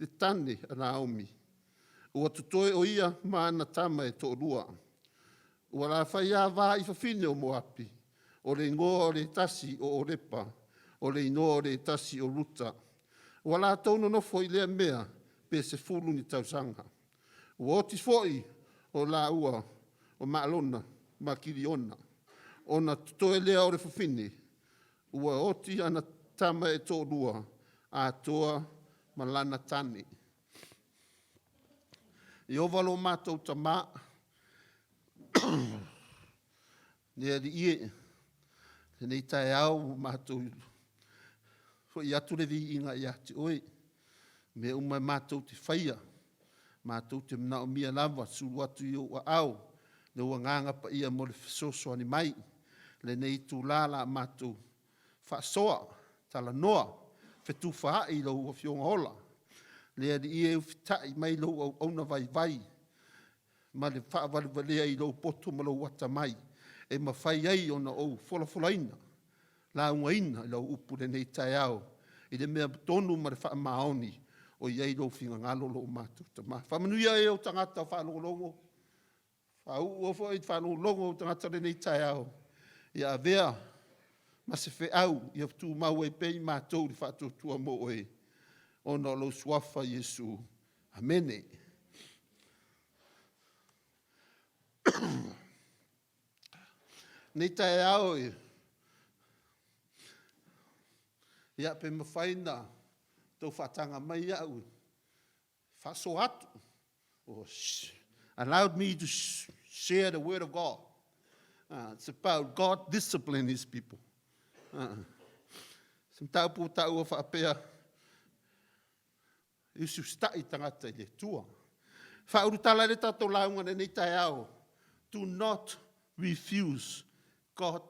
le tane a Naomi. Ua totoe o ia ma ana tama e toalua. Ua la faiava i fafine o Moapi, o le igoa o le tasi o Olepa, o le igoa o le tasi o Ruta. Ua latou nonofo i lea mea pe 10 ni tausaga. Ua oti foi o laua o Maalona ma Kiliona. Ona totoe lea o le fafine, ua oti ana tama e toalua, atoa ma lana tane. Ieova lo matou Tama, le Alii e, lenei taeao ua matou foi atu le viiga ia te Oe, mea uma matou te faia, matou te manaomia lava le sulu atu i ou aao lou Agaga Paia mo le fesoasoani mai. Lenei itula o le a matou faasoa, talanoa, fetufaai i lau Afioga ola. Le Alii e, ufitai mai lou auauna vaivai ma le faavalevalea i lou poto ma lou atamai e mafai ai ona ou folafolaina, laugaina lau upu i lenei taeao i le mea tonu ma le faamaoni o i ai lou finagalo lo matou Tama. Faamanuia e ou tagata o faalogologo, faauu foi i faalogologo a ou tagata i lenei taeao, ia avea ma se feau ia tumau ai pea i matou le faatuatua mo oe, ona o lou Suafa Iesu. Amene. I lenei taeao, ia pe mafai ona outou faataga mai au e faasoa atu, allow me to share the word of God. It's about God discipline His people. Se mataupu ua taua faapea, e usiusitai tagata i le Atua. E faaulutala ai le tatou lauga i lenei taeao, do not refuse God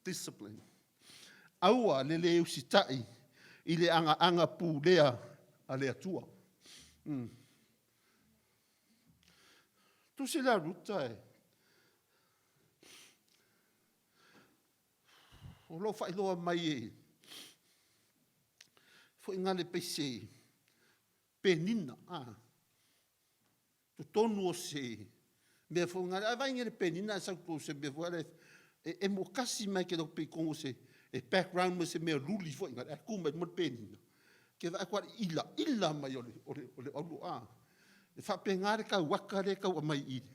discipline. Aua le le usitai i le agaaga pulea a le Atua. Tusi le Ruta e, o lo o faailoa mai e foi na le pei se penina totonu o se mea foi lea, a vaai nei i le penina ae sau i totonu o se mea foi lea, e emo tasi mai lava pei totonu o se background mo se mea luli foi lea ae tu mai i luma le penina, e te vaai atu lava i le ilaila mai o le auro a? E faapena le tau ata lea e tau aumai i i le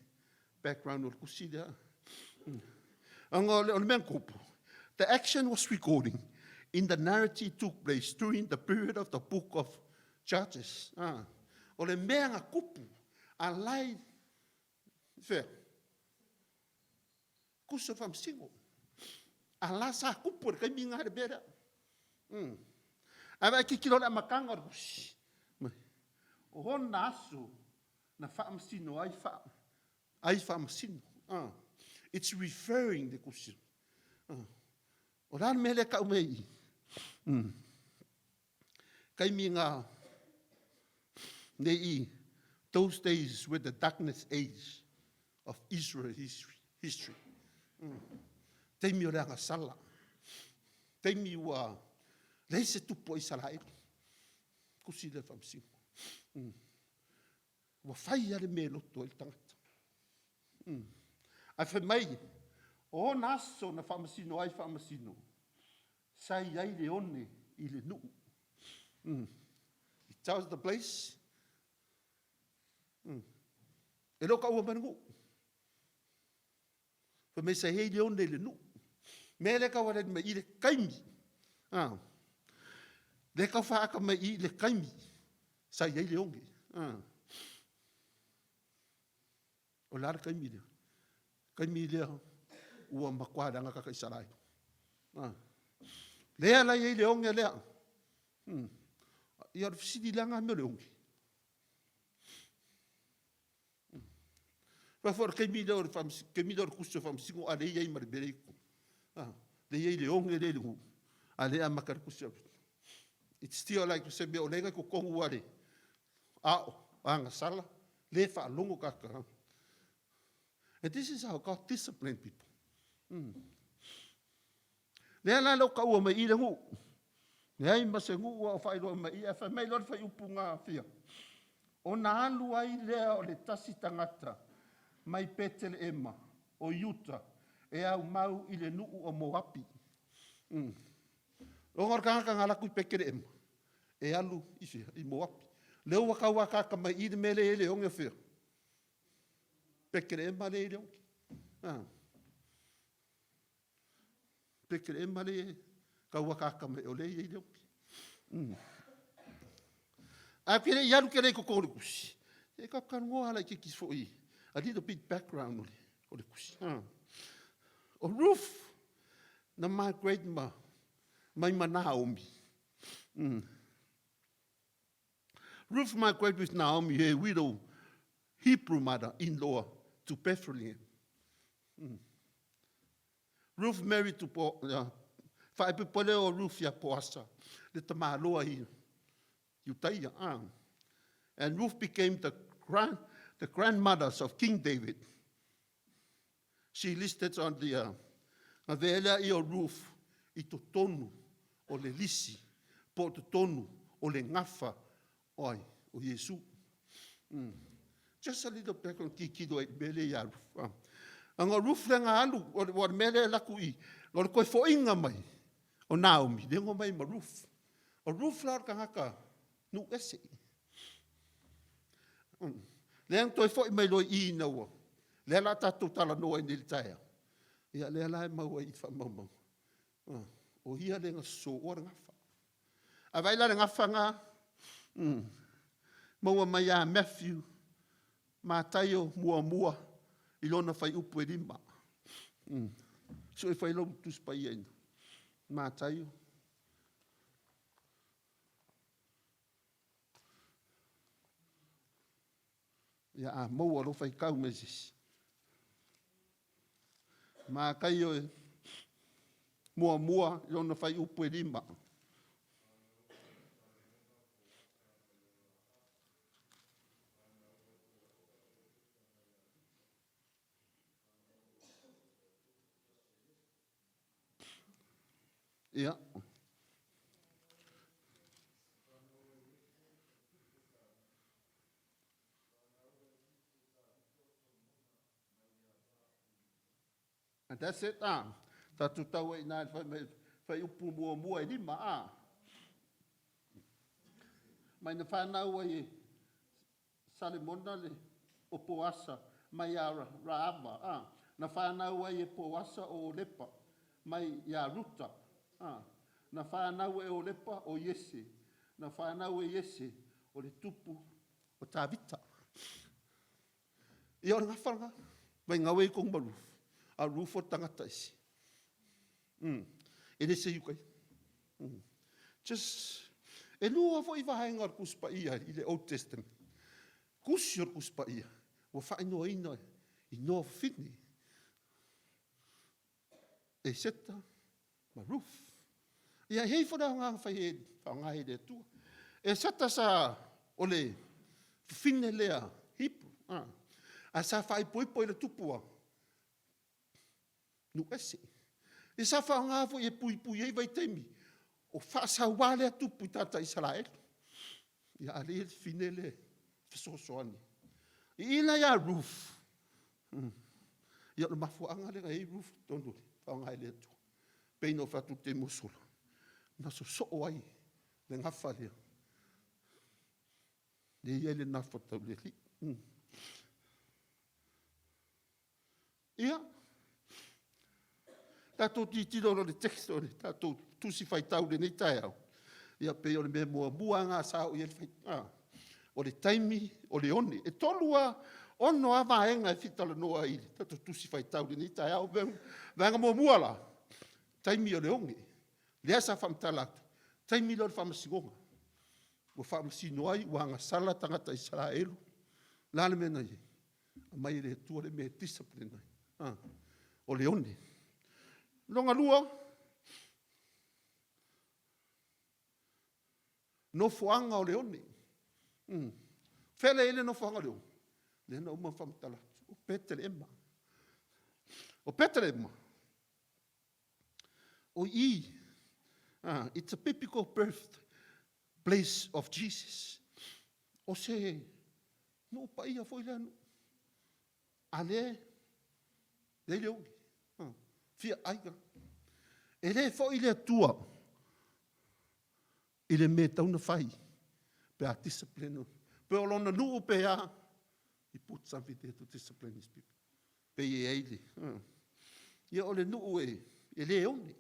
background o le tusi lea. Ona o le mea na tupu, the action was recording in the narrative took place during the period of the book of Judges. O le mea na tupu, a la e i fea? Tusi o Faamasino. A la e sa tupu i le taimi lena le mea lea. Ae vaai tilotilo i le amataga o le tusi, o ona aso na faamasino ai faamasino. It's referring le tusi. O le a le mea lea e tau mai ai i i? Taimi na nei i, those days were the darkness age of Israel history. Taimi o le agasala, taimi ua leai se tupu o Isaraelu, tusi lea o Faamasino. Ua fai lava le mea e loto ai le tagata. Ae fai mai, o ona aso na faamasino ai faamasino, sa i ai le one i le nuu. It tells the place. E le o taua mai le nuu. Fai mai sa i ai le one i le nuu. O le mea lea e tau aliali mai i i le taimi, lea e tau faaata mai i i le taimi sa i ai le oge. O le a le taimi lea? O le taimi lea ua matua leaga tagata Isaraelu. Lea la e i ai le oge lea. Ia o le fesili, o le a le mea o le oge? Aua foi o le taimi lea o le tusi o Faamasino a o lea e i ai ma le mea lea i totonu. Lea e i ai le oge lea i le nuu, a o lea e amata ai le tusi. It's still like se mea o lea na i totonu lava a o agasala, lea e faalogo tagata. And this is how God discipline people. Lea la ua taua mai i i le nuu. Leai ma se nuu a o faailoa mai i i, ae fai mai loa le fuaiupu fia, Ona alu ai lea o le tasi tagata mai Peteleema o Iuta e aumau i le nuu o Moapi. Ona o le tagata na alu atu i Peteleema, e alu i fea? I Moapi. O lea ua tau ataata mai i i le mea lea e i ai le oge o fea? Peteleema lea e i ai le oge. Peteleema lea e tau ataata mai o lea e i ai le oge. Ae ou te le i alu tele i totonu o le tusi, se i tatou talanoa lava laitiiti foi, a little bit background o le tusi. O Ruth, na migrate mai ma Naomi. Ruth migrated with Naomi, her widow Hebrew mother-in-law, to Bethlehem. Ruth married to Bo, faaepoepo lea o Ruth ia Poasa, le tamaloa i Iutaia. And Ruth became the grandmothers of King David. She listed on the, na avea lea o Ruth i totonu o le lisi, po o totonu o le gafa o ai? O Iesu. Just a little background tilotilo ai i le mea lea ia Ruth. Ona o Ruth lea na alu, o le mea lea e alu atu i i, o le toe foaiga mai o Naomi, lea na omai ai ma Ruth. O Ruth la o le tagata nuu ese. Lea na toe foi mai loa i i ina ua, lea o le a tatou talanoa ai nei i le taeao, ia lea la e mau ai i faamaumauga, o ia lea na sosooa le gafa. A vaai la i le gafa lena, maua mai ia Matthew, Mataio 1 i lona fuaiupu e 5. Sue ifo ai lau Tusi Paia i ina. Mataio. Ia a maua loa faitau mai se isi. Mataio 1 i lona fuaiupu e 5. Ia. And that's it, ah. Tatou tau ai i ina i le fuaiupu muamua e 5, ah. Mai na fanau ai e Salemona le o Poasa mai ia Raava, a, na fanau ai e Poasa o Olepa mai iā Ruta, a, na fanau e Olepa o Iese, na fanau e Iese o le tupu o Tavita. Ia o le gafa lena, mai gaue i tonu ma Ruth, a o Ruth o le tagata ese. E le se Iutai. Just, e lua foi vaega o le Tusi Paia i le Old Testament. Tusi o le Tusi Paia, ua faaigoaina inoa fafine. Eseta ma Ruth. Ia, e i ai foi le aoga na fai e faaaoga ai e le Atua. Eseta sa o le fafine lea Hebrew, a sa faaipoipo i le tupu a nuu ese. Ia sa faaaoga foi e puipui ai vaitaimi o faasauā lea tupu i tagata Isaraelu. Ia a lea e i ai le fafine lea e fesoasoani. I i la ia Ruth, ia o le mafuaaga lea na i ai Ruth i totonu o le faaaoga e le Atua. Pei ona ou fai atu i le taimi ua sola, na sosoo ai le gafa lea, lea e i ai le nafa tau le alii. Ia, tatou tilotilo loa i le text o le tatou Tusi Faitau i lenei taeao, ia pei o le mea muamua lava lena sa oo i ai le faitau, o le taimi o le one. E tolu lava, ono lava vaega e fia talanoa ai i le tatou Tusi Faitau i lenei taeao. Vaega muamua la, taimi o le oge. Lea sa faamatala atu, taimi lea o le faamasinoga. Ua faamasino ai, ua agasala tagata Isaraelu. O le a le mea na i ai? Aumai e le Atua le mea e discipline ai. O le oge. Lona lua, nofoaga o le one. Fea lea e i ai le nofoaga o le one? Lea na uma ona faamatala atu, o Petelema. O Petelema, o i It's a biblical birth place of Jesus. O se nuu paia foi lea nuu. A lea, lea le oge. Fia aiga. E le foi le Atua i le mea e tatau ona fai pe a discipline. Pe o lona nuu pe a, he put something there to discipline his people. Pei e i ai le... Ia o le nuu e le oge,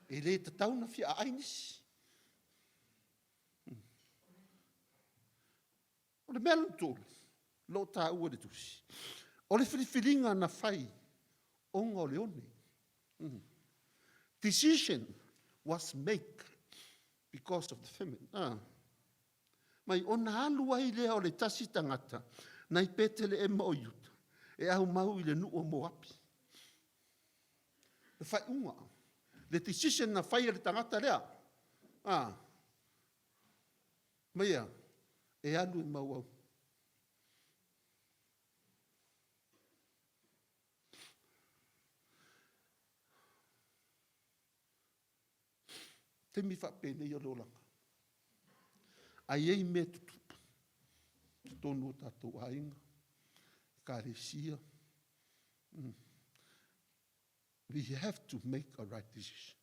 e le tatau ona fiaaai nisi. O le mea lona tolu, o lo o taua i le tusi, o le filifiliga na fai ona o le oge. Decision was made because of the famine. Mai ona alu ai lea o le tasi tagata nai Petelehema o Iuta e aumau i le nuu o Moapi. Le faaiuga, le decision na fai e le tagata lea, mai e a? E alu e mau au. Taimi faapenei o le olaga, a i ai mea tutupu i totonu o tatou aiga, ekalesia, we have to make a right decision.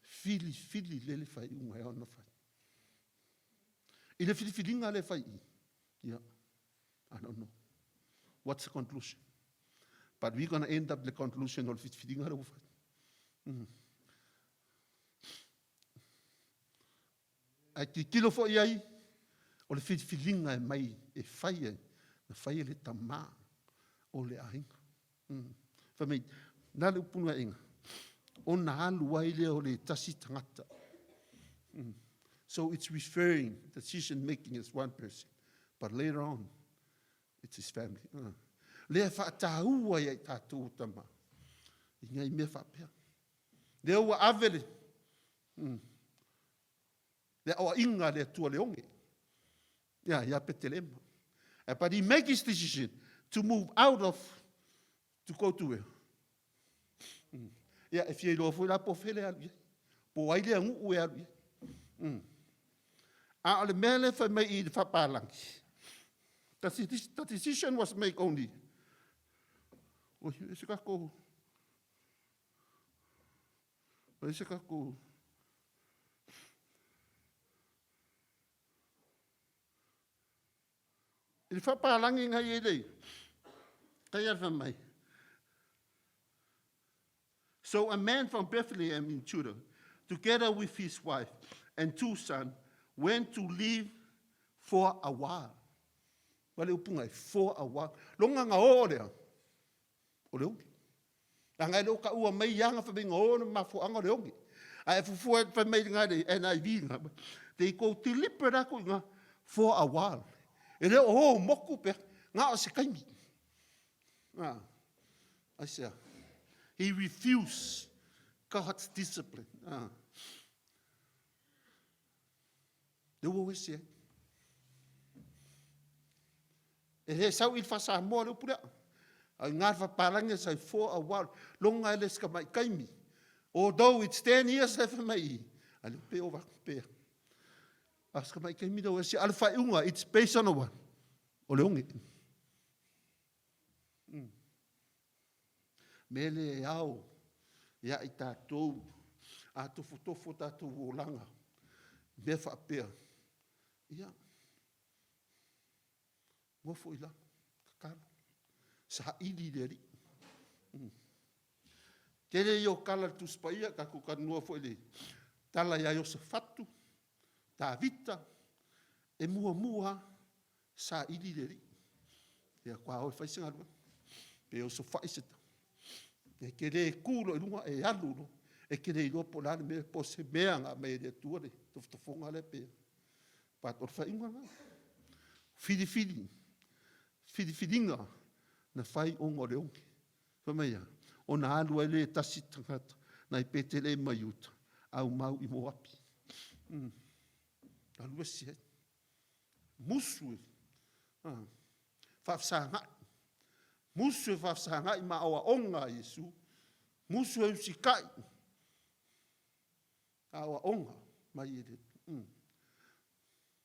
Filifili lelei le faaiuga e ao ona fai. I le filifiliga lea e fai i i, ia, I don't know. What's the conclusion? But we're going to end up the conclusion o le filifiliga lea ua fai. Ae tilotilo foi i ai, o le filifiliga e mai e fai ai, na fai e le tama o le aiga. Fai mai, na le upu na inga, ona alu ai lea o le tasi tagata. So it's referring, decision making is one person, but later on, it's his family. Lea faataua ia i tatou tama, i ngai mea faapea. Lea ua ave le, le aoaiga a le Atua le oge, ia, ia Petelema. But he make his decision to move out of, to go to where? Ia, e fia iloa foi la po o fea le alu i ai. Po o ai lea nuu e alu i ai. A o le mea lea fai mai i le faapalagi, the decision was made only. Oi, e se kako, e se kako. I le faapalagi ngai e lei, kai alfa mai. So a man from Bethlehem in Judah, together with his wife and two sons, went to live for a while. Ma le upu ngai, for a while. Longa nga o lea, o le oge. Langa e le o ka ua mai ianga fa mai nga o na mafuaanga o le oge. A e fufua e fa mai nga le NIV nga, they go deliberate aku nga for a while. E le o o moku pe, nga o se kaimi. Ah, I say, he refused God's discipline. Ah. Le ua ese ai. E he sau i Samoa le upu lea. A ngā whaparangi sai for a while. Longa e le ska mai kaimi. Although it's 10 years le mai. A le pe o vaku pe. A ska mai kaimi le ese al whaiunga. It's based on a one. O le onge. Me le ao ia i tātou a tofotofo tātou olanga. Mea whaapea. Ia. Nofo i lalo, tatalo, saili le Alii. Tele ia o tala le Tusi Paia, tatou talanoa foi i le tala ia Iosafatu, Tavita, e muamua lava saili le Alii. Ia faatoa o e fai se galuega, pe osofai se tama. E te le tu loa i luga e alu loa, e te le iloa po o le a le mea, po o se mea na aumai e le Atua le tofotofoga lea pe a. But o le faaiuga lena. Filifili, filifiliga na fai ona o le oge. Fai mai a, ona alu ai lea e tasi tagata nai Petele ma Iuta, aumau i Moapi. Alu ese ai. Musu e faafesagai. Musu e faafesagai ma aoaoga a Iesu. Musu e usikai. Aoaoga mai e le Atua.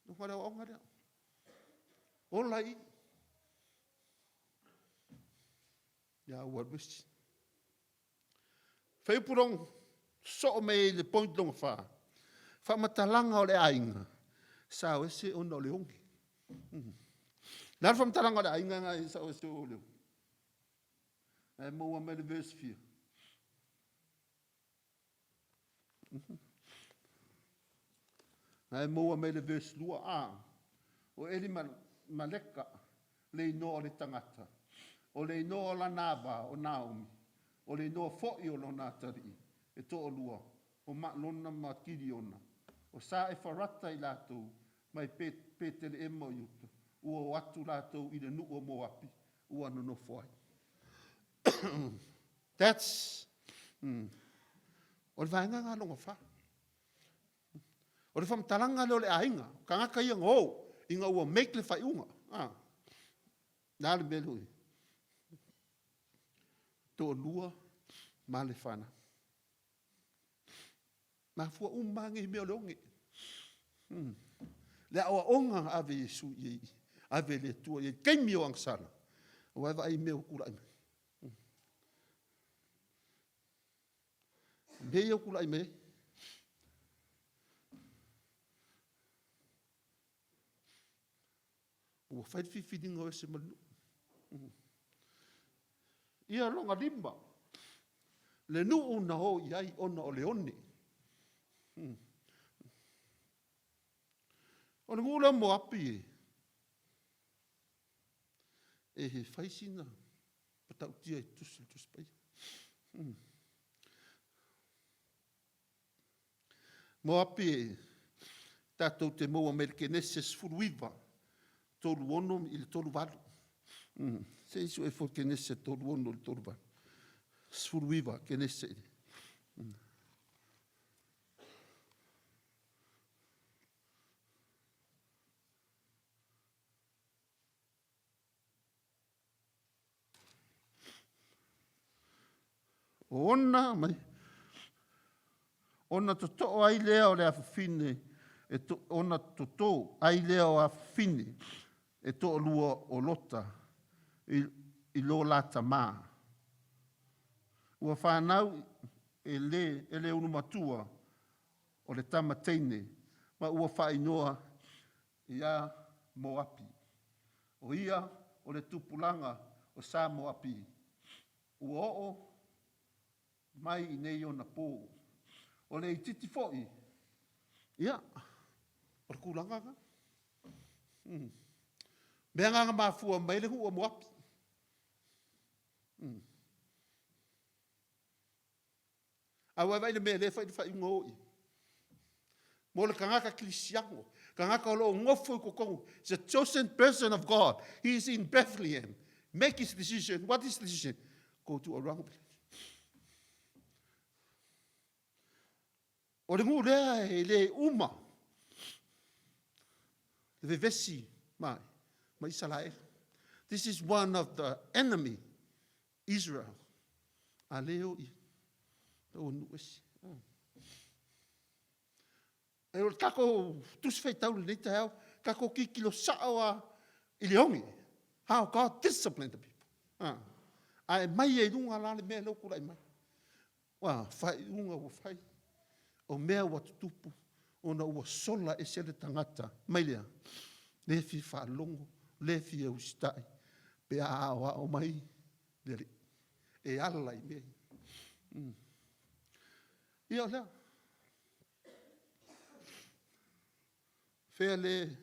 O le aoaoga lea. Ola i i. Ia ua alu ese. Fuaiupu sosoo mai ai i le point lona 4, faamatalaga o le aiga, sao ese ona o le oge. O le a le faamatalaga o le aiga lena e sao ese ona o le oge? Na e maua mai le verse fia? Na e maua mai le verse 2, a? O Elimeleka le igoa o le tagata, o le igoa o lana ava o Naomi, o le igoa foi o lona atalii e toalua, o Maalona ma Kiliona. O sa Efarata i latou mai Petelema o Iuta, ua o atu latou i le nuu o Moapi ua nonofo ai. That's, o le vaega lena lona fa. O le faamatalaga lea o le aiga, o tagata ia na o ina ua make le faaiuga. O le a le mea lea ua i ai? Toalua ma le fanau. E mafua uma lava nei mea o le oge. Le aoaoga na ave e Iesu i ai, ave e le Atua i ai i le taimi o ana sala, aua e vaai i mea ua tulai mai. O mea ia ua tulai mai ai. Ua fai le filifiliga ua o ese ma le nuu. Ia lona lima, le nuu na o i ai ona o le oge. O le nuu lea o Moapi, e fai sina matautia i le Tusi Paia. Moapi tatou te maua mai le Kenese 19, 36 i le 38. Se i sue ifo Kenese 36 i le 38. 19 Kenese. O ona ona totoo ai lea o le afafine, ona toto ai lea o afafine e toalua o Lota i lo la tama. Ua fanau e le ulumatua o le tama teine, ma ua faaigoa ia Moapi. O ia o le tupulaga o sa Moapi, ua oo mai i nei ona po. O le itiiti foi, ia, o le tulaga lena. O mea na na mafua mai ai le nuu o Moapi. Ae ua e vaai i le mea o lea e fai le faaiuga o i ai? Mo le tagata kerisiano, tagata o lo o nofo i totonu, is a chosen person of God, he is in Bethlehem, make his decision, what is decision? Go to around. O le nuu lea e le uma le vevesi ma Isaraelu. This is one of the enemy, Israel. A lea e o i ai, o nuu ese. O le tatou Tusi Faitau i lenei taeao, tatou tilotilo sao lava i le oge. How God discipline the people. Ae aumai ai i luga la le mea lea ua tulai mai. Ua faaiuga ua fai, o mea ua tutupu ona ua sola ese le tagata mai lea, le fia faalogo, le fia usitai pe a aoao mai le Alii e ala i mea ia. Ia o lea. Fea le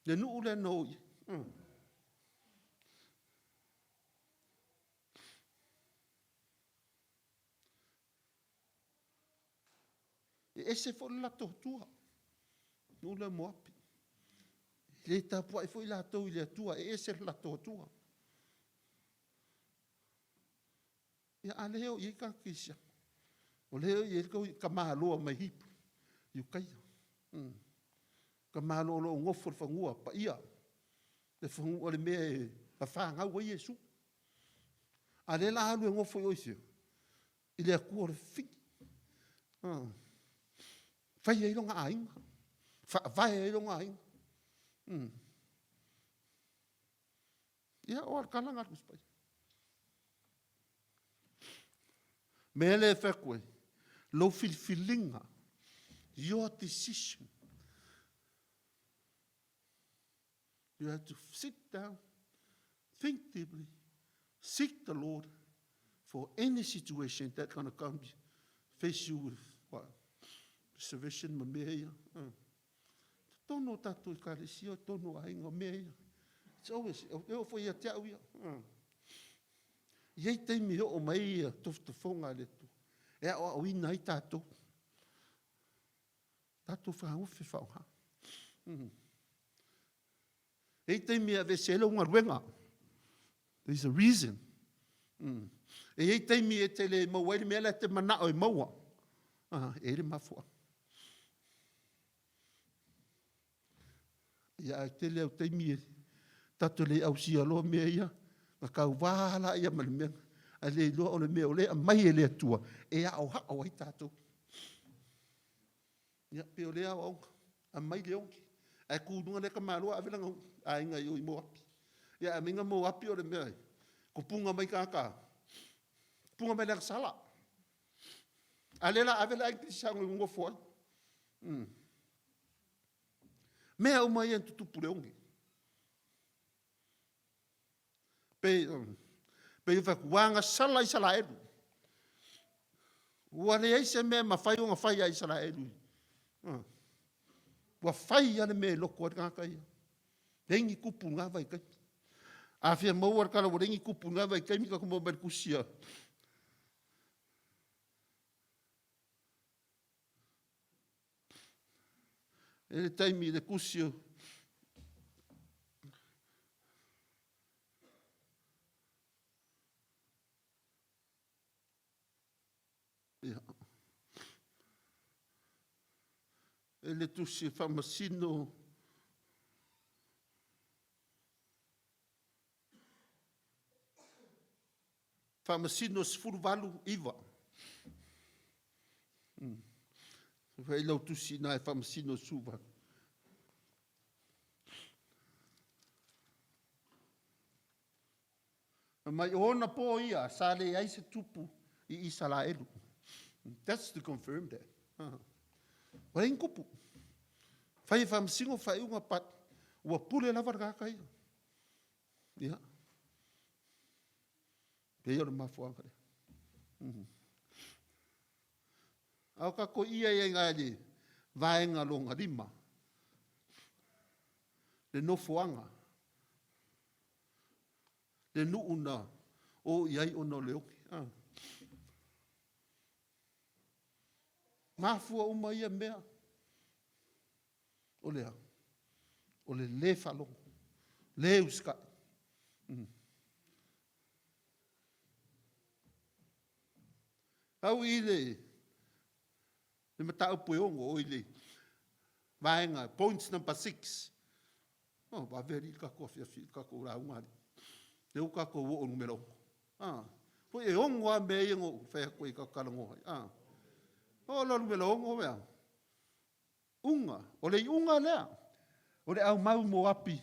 le nuu lea na o i ai. E ese foi le latou Atua, le nuu lea o Moapi. E le tapuai foi latou i le Atua, e ese le latou Atua. Ia, a lea e o i ai tagata kerisiano. O lea e o i ai le tamaloa mai Utaia, tamaloa o lo o nofo i le fanua paia, le mea na fanau ai Iesu. A o lea o le a alu e nofo i o i fea? I le Atua o le fili. Fai ai lona aiga, faavae ai lona aiga. Ia, o le tala lena a le Tusi Paia. Mea lea e fai atu ai, lou filifiliga, your decision. You have to sit down, think deeply, seek the Lord for any situation that gonna come face you with what? Reservation ma mea ia. Totonu o tatou ekalesia, totonu o aiga, o mea ia. It's always, e oo foi ia te au ia. E i ai taimi e oo mai ai ia tofotofoga a le Atua e aoaoina ai tatou. Tatou fetagofi e faaaoga. E i ai taimi e aveese ai lau galuega. There is a reason. E i ai taimi e te le maua ai le mea la e te manao e maua. Ah, e i ai le mafuaaga. Ia ae tele au taimi e tatou le ausia loa mea ia, na tauva laia ma le mea, ae le iloa o le mea o lea e aumai e le Atua e aoao ai tatou. Ia, pei o lea aoaoga, aumai le oge, ae tu i luga le tamaloa ave lana aiga i o i Moapi. Ia ae aumaiga Moapi o le mea e tupuga mai tagata, tupuga mai le agasala. A o lea o le a ave le aiga kerisiano e nonofo ai. Mea uma ia na tutupu i le oge. Pei ona fai atu, ua agasala Isaraelu. Ua leai se mea e mafai ona fai ia Isaraelu. Ua fai lava le mea e loto ai le tagata ia. Leai ni tupu i na vaitaimi. A fia maua le tala ua leai ni tupu i na vaitaimi, tatou maua mai i le tusi a E i ai le taimi i le tusi o e le tusi e faamasino Faamasino 18, 9. Fai lau tusi i ina e Faamasino 18. Fai mai o ona po ia sa leai se tupu i Isaraelu. That's to confirm that. Ua leai ni tupu. Fai e Faamasino faaiuga but ua pule lava le tagata ia. Ia. Pei o le mafuaaga lea. A o tatou ia i ai i le vaega lona lima, le nofoaga, le nuu na o i ai ona o le oge. Mafua uma ia mea o le a? O le lē faalogo, le usitai. Tau i le mataupu e 6, oi le vaega, points number 6. Oh, vave alii le tatou afiafi, le tatou lauga alii. Lea ua tatou oo i le numera 6. Ah, foi e 6 lava mea ia na ou fai atu ai tatou te talanoa ai. Ah, oo loa i le numera 6 mea. Uga, o le iuga lea, o le aumau Moapi.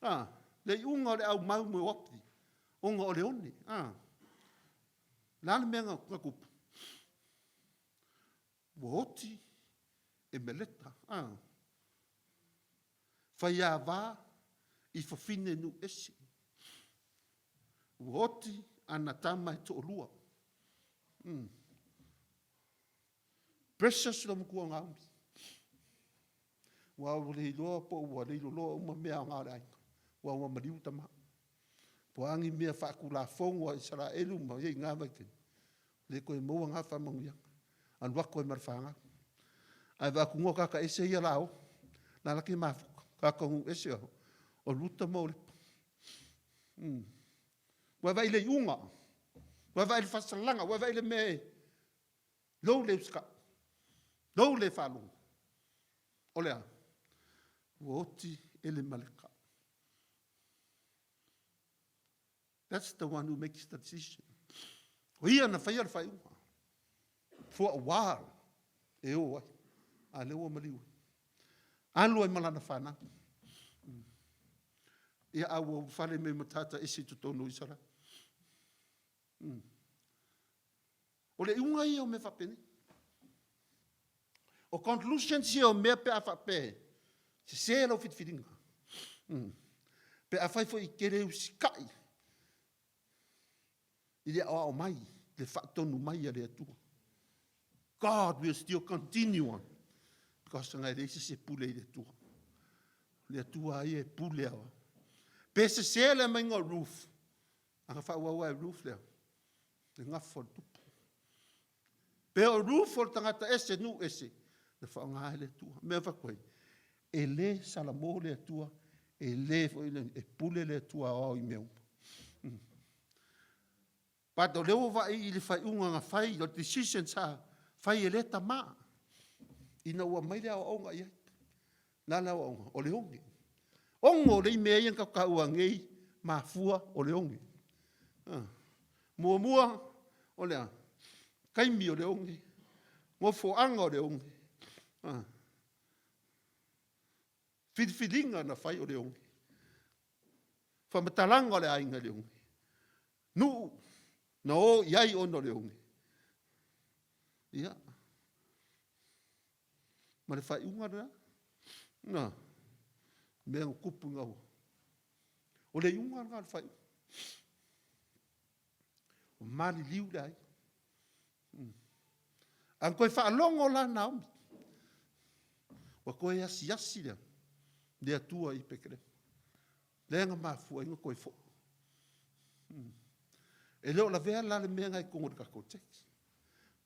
Ah, le iuga o le aumau Moapi, ona o le one. Ah, le a le mea na tupu? Ua oti e Meleta. Ah, faiava i fafine nuu ese. Ua oti ana tama e toalua. Precious lou matua o Naomi. Ua ua le iloa po ua le iloloa uma mea aoga o le aiga. Ua ua maliu tama. Po o a ni mea faatulafono a Isaraelu ma i ai i na vaitaimi, le toe maua na faamanuiaga. Alu atu ai ma le fanau. Ae vaai atu noa tagata ese ia la o, la la te mafuta. Tagata o nuu ese o Ruta ma Olepa. Ua vaai i le iuga, ua vaai i le faasalaga, ua vaai i le mea e lou le usitai, lou le faalogo. O le a? Ua oti Elimeleka. That's the one who makes the decision. O ia na faia le faaiuga. For a while, e o ai, a lea ua maliu ai. Alu ai ma lana fanau. Ia, a ua ulufale mai ma tagata ese i totonu o Isaraelu. O le iuga ia o mea faapenei. O conclusions ia o mea pe a faapea e sese lau filifiliga, pe afai foi e te le usitai i le aoao mai, le faatonu mai a le Atua. God will still continue on, because leaga e leai se isi e pule i le Atua. O le Atua lava ia e pule lava. Pe sese le aumaiga o Ruth, a na faaauau lava e Ruth le gafa o le tupu. Pe o Ruth o le tagata ese, nuu ese, na faaaoga lava e le Atua. O le mea e fai atu ai, e le salamo le Atua, e le foi, e pule le Atua Aoao i mea uma. But o lea ua vaai i le faaiuga na fai, o le decision sa fai e lea tama ina ua aumai le aoaoga i ai. O le a le aoaoga? O le oge. Ogo nei mea ia na tatou taua nei, mafua o le oge. Muamua, o le a? Taimi o le oge, nofoaga o le oge, filifiliga na fai o le oge, faamatalaga o le aiga i le oge, nuu na o i ai ona o le oge, ia, ma le faaiuga lena. O mea na tupu ina ua… O le iuga lena o le faaiuga, ua maliliu le aiga. A na toe faalogo la Naomi, ua toe asiasi le Atua i Petelema, lea na mafua ai ona toe foi. E le o lavea la le mea lena i totonu o le tatou church.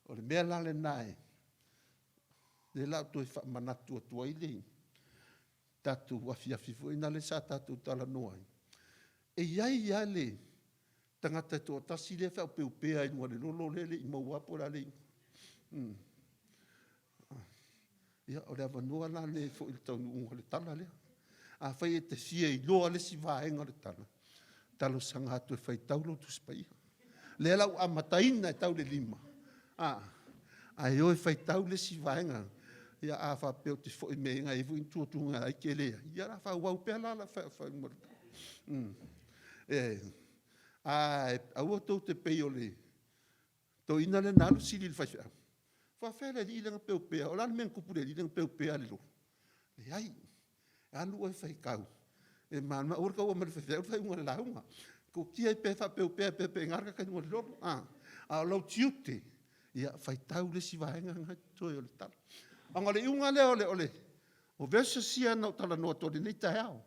O le mea la lena o lea o le a ou toe faamanatu atu ai le tatou afiafi foi lea sa tatou talanoa ai, e i ai lava le tagata e toatasi lea e faaopeopea i luga o le lolo lea e le i maua lava po o le a le iuga. Ia, o le avanoa la lenei e foi i le taunuuga o le tala lea. Afai e te fia iloa le isi vaega o le tala, talosaga atu e faitau lau Tusi Paia. O lea la ua amataina e tau i le 5, ae o e faitau le isi vaega. Ia a faapea ou te foi mai ai na e i ai foi ni tuatuaga ai e te leai, ia o le a faaauau pea la lau… Ae aua tou te pei o le toeaina lea na alu sili i le faifeau, e faapefea le alii lea na peopea, o le a le mea na tupu i le alii lea na peopea le lolo? Leai, alu oe e faitau e malamalama. Aua le taua mai le faifeau le faaiuga o le lauga. Taatia ai pea e faapeopea pea i ina le tagata i luga o le lolo, a o lou tiute, ia faitau le isi vaega lena e totoe o le tala. Ona o le iuga lea o verses ia na ou talanoa atu ai i lenei taeao,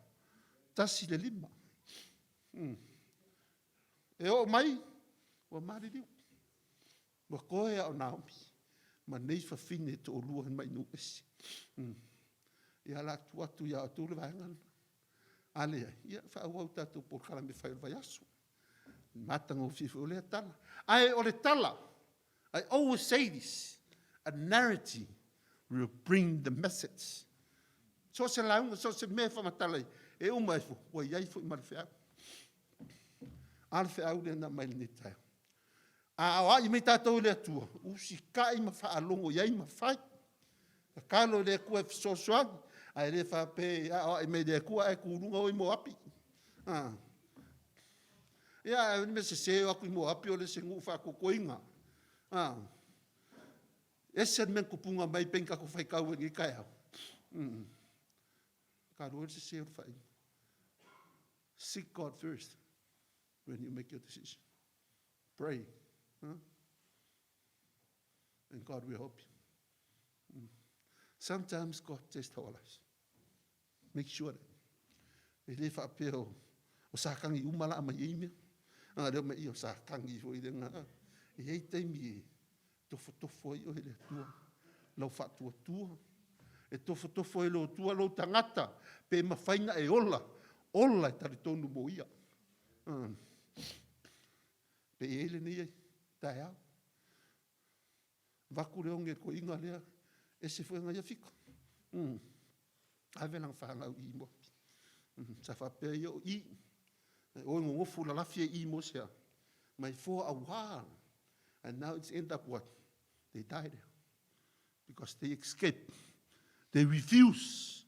1 i le 5. E oo mai ua maliliu, ua toe lava o Naomi ma nei fafine e toalua mai nuu ese. Ia o le a tuu atu ia outou le vaega lena. A leai, ia faaauau i tatou polokalame fai o le vaiaso. I le matagofie foi o lea tala. Ae o le tala, I always say this, a narrative will bring the message. So o se lauga, so o se mea e faamatala ai, e uma ifo, ua i ai foi ma le feau. A le feau lea na aumai i lenei taeao? A aoai mai tatou e le Atua, usitai ma faalogo i ai ma fai. Tatalo i le Atua e fesoasoani, ae le faapea e aoai mai e le Atua ae tu i luga oe i Moapi. A, ia o le mea sese o atu i Moapi o le isi nuu faatotoina. A, e ese le mea na tupu mai pei ona tatou faitau ai i lenei taeao. Talu ai le sese o le faaiuga. Seek God first when you make your decision. Pray. Huh? And God will help you. Sometimes God tests our lives. Make sure that. E le faapea o Satani uma la mai ai mea. A lea mai o Satani foi le na. E i ai taimi e tofotofo ai oe e le Atua, lau faatuatua, e tofotofo ai e le Atua lou tagata, pe mafai ona e ola, ola e talitonu mo Ia. Pe i ai lenei taeao. Avatu le oge i le toeaina lea, ese foi ana ia fika. Ave lana fanau i Moapi. Sa faapea ia o i, e o e nonofo lalafi ai i i mo se a? My for a while. And now it's end up what? They died because they escaped. They refuse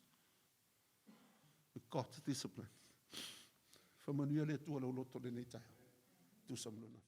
God's discipline. Faamanuia le Atua i lou loto i lenei taeao. Tusa ma lona.